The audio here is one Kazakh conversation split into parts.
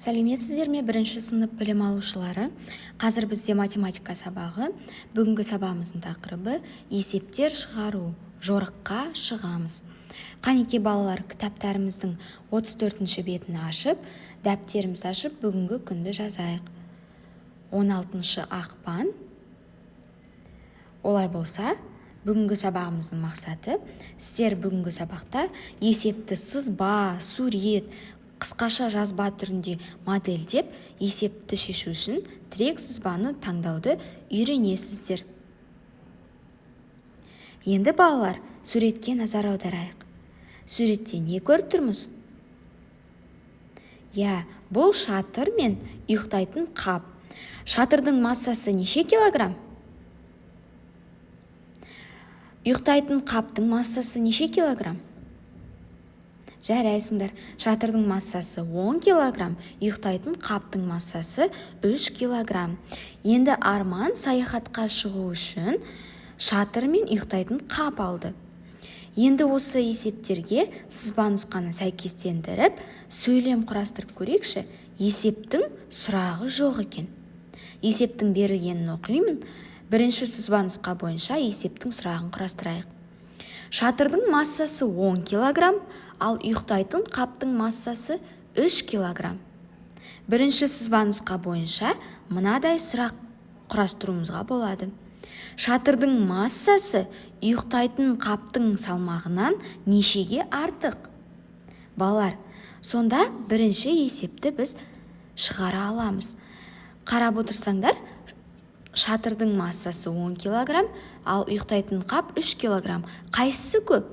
Сәлеметсіздер ме, бірінші сынып білім алушылары! Қазір бізде математика сабағы. Бүгінгі сабағымыздың тақырыбы – есептер шығару, жорыққа шығамыз. Қанеки, балалар, кітаптарымыздың 34-ші бетін ашып, дәптерімізді ашып, бүгінгі күнді жазайық: 16 ақпан. Олай болса, бүгінгі сабағымыздың мақсаты: сіздер бүгінгі сабақта есепті сызба, сурет, қысқаша жазба түрінде модельдеп, есепті шешу үшін тірек сызбаны таңдауды үйренесіздер. Енді, балалар, суретке назар аударайық. Суретте не көріп тұрмыз? Иә, бұл шатыр мен ұйықтайтын қап. Шатырдың массасы неше килограмм? Ұйықтайтын қаптың массасы неше килограмм? Жарайсыңдар! Шатырдың массасы 10 килограмм, ұйықтайтын қаптың массасы 3 килограмм. Енді Арман саяхатқа шығу үшін шатыр мен ұйықтайтын қап алды. Енді осы есептерге сызба нұсқаны сәйкестендіріп, сөйлем құрастырып көрейікші. Есептің сұрағы жоқ екен. Есептің берілгенін оқимын. Бірінші сызба нұсқа бойынша есептің сұрағын құрастырайық. Шатырдың массасы 10 килограмм, ал ұйықтайтын қаптың массасы 3 килограмм. Бірінші сызба нұсқа бойынша мынадай сұрақ құрастыруымызға болады: шатырдың массасы ұйықтайтын қаптың салмағынан нешеге артық? Балалар, сонда бірінші есепті біз шығара аламыз. Қарап отырсаңдар, шатырдың массасы 10 килограмм, ал ұйықтайтын қап 3 килограмм. Қайсысы көп?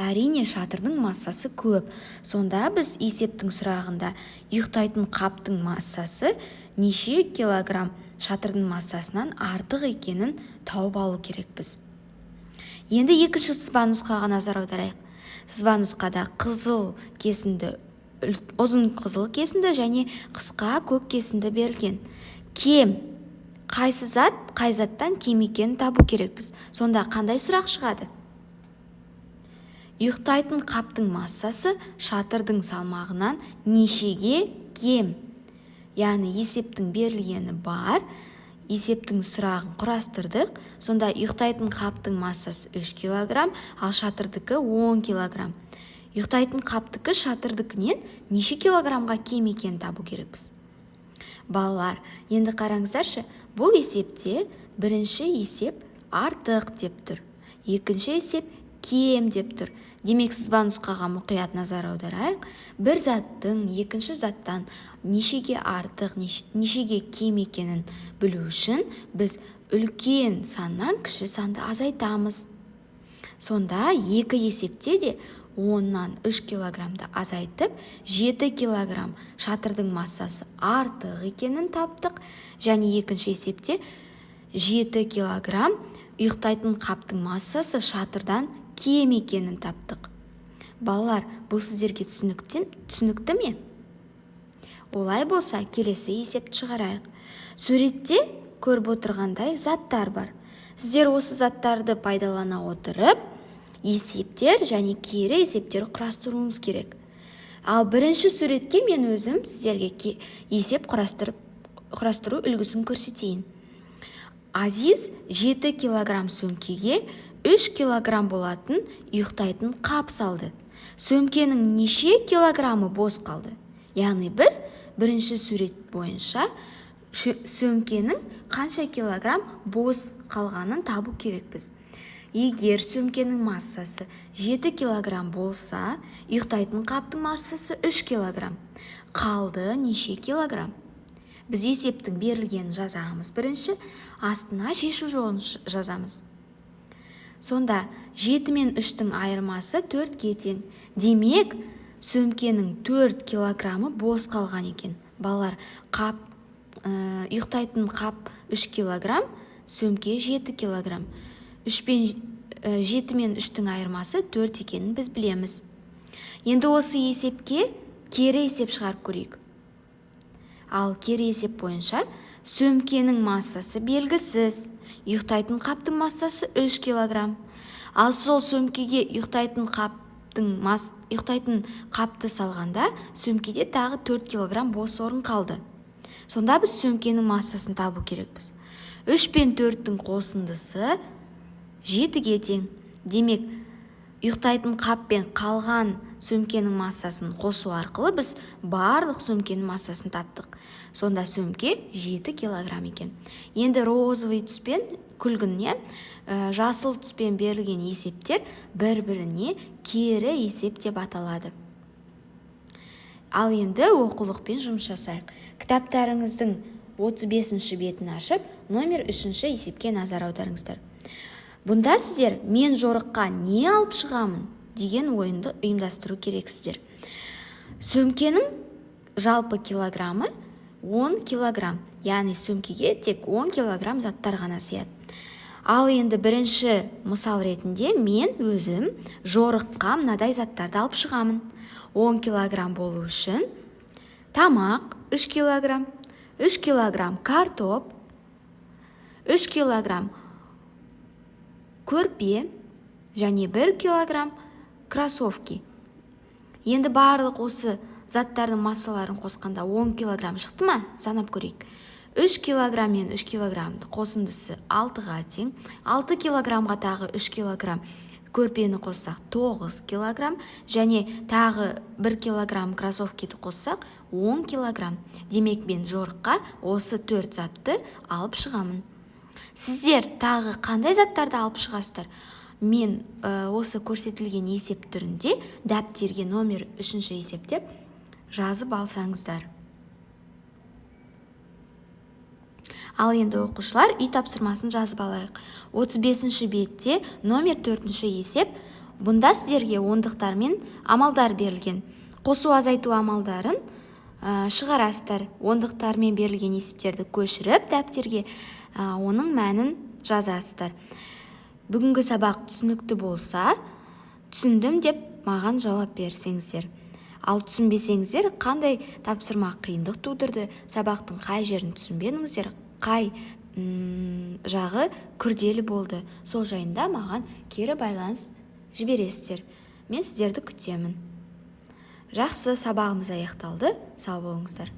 Әрине, шатырдың массасы көп. Сонда біз есептің сұрағында ұйықтайтын қаптың массасы неше килограмм шатырдың массасынан артық екенін тауып алу керекпіз. Енді екінші сызба нұсқаға назар аударайық. Сызба нұсқада қызыл кесінді, ұзын қызыл кесінді және қысқа көк кесінді берілген. Кем қайсы зат қай заттан кем екенін табу керекпіз. Сонда қандай сұрақ шығады? Ұйықтайтын қаптың массасы шатырдың салмағынан нешеге кем? Яғни есептің берілгені бар, есептің сұрағын құрастырдық. Сонда ұйықтайтын қаптың массасы 3 килограмм, ал шатырдікі 10 килограмм. Ұйықтайтын қаптікі шатырдікінен неше килограммға кем екенін табу керекпіз. Балалар, енді қараңыздаршы, бұл есепте бірінші есеп артық деп тұр, екінші есеп кем деп тұр. Демек, сызба нұсқаға мұқият назар аударайық. Бір заттың екінші заттан нешеге артық, нешеге кем екенін білу үшін біз үлкен саннан кіші санды азайтамыз. Сонда екі есепте де 10-нан 3 килограммды азайтып, 7 килограмм шатырдың массасы артық екенін таптық және екінші есепте 7 килограмм ұйықтайтын қаптың массасы шатырдан кем екенін таптық. Балалар, бұл сіздерге түсінікті ме? Олай болса, келесі есепті шығарайық. Суретте көріп отырғандай заттар бар. Сіздер осы заттарды пайдалана отырып, есептер және кері есептер құрастыруыңыз керек. Ал бірінші суретке мен өзім сіздерге есеп құрастыру үлгісін көрсетейін. Азиз 7 килограмм сөмкеге 3 килограмм болатын ұйықтайтын қап салды. Сөмкенің неше килограммы бос қалды? Яғни біз бірінші сурет бойынша сөмкенің қанша килограмм бос қалғанын табу керекпіз. Егер сөмкенің массасы 7 килограмм болса, ұйықтайтын қаптың массасы 3 килограмм. Қалды неше килограмм? Біз есептің берілгенін жазамыз бірінші, астына шешу жолын жазамыз. Сонда 7 мен 3-тің айырмасы 4-ке тең. Демек, сөмкенің 4 килограммы бос қалған екен. Балалар, қап, ұйықтайтын қап 3 килограмм, сөмке 7 килограмм. 3 пен 7 мен 3-тің айырмасы 4 екенін біз білеміз. Енді осы есепке кері есеп шығарып көрейік. Ал кері есеп бойынша сөмкенің массасы белгісіз, ұйықтайтын қаптың массасы 3 килограмм. Ал сол сөмкеге ұйықтайтын қап Ұйықтайтын қапты салғанда сөмкеде тағы 4 килограмм бос орын қалды. Сонда біз сөмкенің массасын табу керекпіз. 3 пен 4-тің қосындысы 7-ге тең. Демек, ұйықтайтын қап пен қалған сөмкенің массасын қосу арқылы біз барлық сөмкенің массасын таптық. Сонда сөмке 7 килограмм екен. Енді розовый түспен, күлгін, жасыл түспен берілген есептер бір-біріне кері есеп деп аталады. Ал енді оқулықпен жұмыс жасайық. Кітаптарыңыздың 35-ші бетін ашып, номер 3-ші есепке назар аударыңыздар. Бұнда сіздер мен жорыққа не алып шығамын деген ойынды ұйымдастыру керексіздер. Сөмкенің жалпы килограммы 10 килограмм, яғни сөмкеге тек 10 килограмм заттар ғана сыяды. Ал енді бірінші мысал ретінде мен өзім жорыққа мынадай заттарды алып шығамын. 10 килограмм болу үшін тамақ 3 килограмм, 3 килограмм картоп, 3 килограмм көрпе және 1 килограмм кроссовки. Енді барлық осы заттардың массаларын қосқанда 10 килограмм шықты ма? Санап көрейік. 3 килограмм мен 3 килограммды қосындысы 6-ға тең. 6 килограммға тағы 3 килограмм көрпені қоссақ 9 килограмм және тағы 1 килограмм кроссовкиді қоссақ 10 килограмм. Демек, мен жорыққа осы 4 затты алып шығамын. Сіздер тағы қандай заттарды алып шығасыздар? Мен осы көрсетілген есеп түрінде дәптерге номер 3-ші есептеп жазып алсаңыздар. Ал енді оқушылар, үй тапсырмасын жазып алайық. 35-ші бетте номер 4-ші есеп. Бұнда сіздерге ондықтар мен амалдар берілген. Қосу азайту амалдарын шығарасыздар. Ондықтармен берілген есептерді көшіріп дәптерге оның мәнін жазасыздар. Бүгінгі сабақ түсінікті болса, түсіндім деп маған жауап берсеңіздер. Ал түсінбесеңіздер, қандай тапсырма қиындық тудырды, сабақтың қай жерін түсінбедіңіздер, қай жағы күрделі болды, сол жайында маған кері байланыс жібересіздер. Мен сіздерді күтемін. Жақсы, сабағымыз аяқталды. Сау болыңыздар.